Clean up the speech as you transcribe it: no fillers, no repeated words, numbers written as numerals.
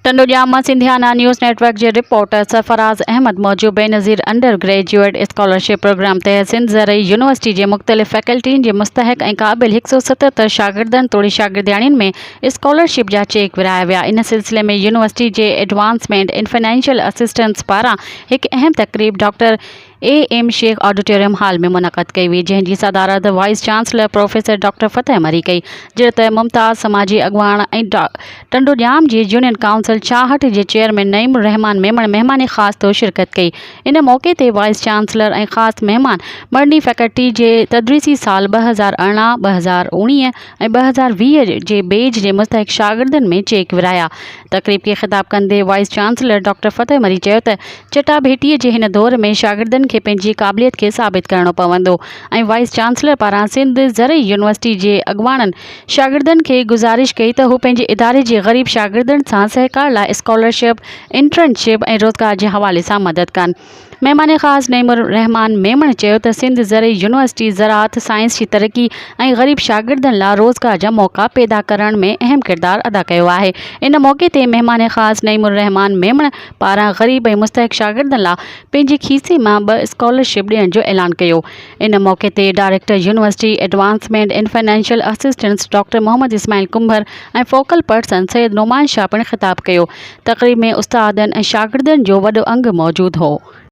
ٽنڊوڄام مان Sindhiana news net work جي reporter Sarfaraz Ahmed موجب Benazir under graduate scholarship programme تحت سنڌ زرعي يونيورسٽي جي مختلف فيڪلٽين جي مستحق ۽ قابل 177 شاگردن توڙي شاگردياڻين ۾ اسڪالرشپ جا چيڪ ورهايا ويا ان سلسلي ۾ يونيورسٽي جي ايڊوانسمينٽ اينڊ فنانشل اسسٽنس پاران هڪ اهم تقريب doctor A M Shaikh auditorium hall ۾ منعقد ڪئي وئي جنهن جي صدارت vice chancellor professor doctor Fateh Marri ڪئي جڏهن ته ممتاز سماجي اڳواڻ ۽ ٽنڊوڄام جي يونين ڪائونسل 66 جي چيئرمين نعيم الرحمان ميمڻ مهمان خاص طور شرڪت ڪئي ان موقعي تي وائيس چانسلر ۽ خاص مهمان مڙني فيڪلٽي جي تدريسي سال 2018، 2019 ۽ 2020 جي بيج جي مستحق شاگردن ۾ چيڪ ورهايا. تقريب کي خطاب ڪندي vice chancellor doctor Fateh Marri چيو ته چٽاڀيٽي جي هن دور ۾ شاگردن کي پنهنجي قابليت کي ثابت ڪرڻو پوندو ۽ وائيس چانسلر پاران سنڌ زرعي يونيورسٽي جي اڳواڻن شاگردن کي گذارش ڪئي ته هو پنهنجي اداري جي غريب شاگردن سان سهڪار لاء اسڪالرشپ، انٽرنشپ ۽ روزگار جي حوالي سان مدد ڪن. مهمان خاص نعيم الرحمان ميمڻ چيو ته سنڌ زرعي يونيورسٽي زراعت، سائنس جي ترقي ۽ غريب شاگردن لا روزگار جا موقعا پيدا ڪرڻ ۾ اهم ڪردار ادا ڪيو آهي. ان موقعي تي مهمان خاص نعيم الرحمان ميمڻ پاران غريب ۽ مستحق شاگردن لا پنهنجي کيسي مان ٻه اسڪالرشپ ڏيڻ جو اعلان ڪيو. ان موقعي تي director university advancement and financial assistance doctor Muhammad Ismail Kumbhar ۽ focal person Syed Noman Shah پڻ خطاب ڪيو. تقريب ۾ استادن ۽ شاگردن جو وڏو انگ موجود هو.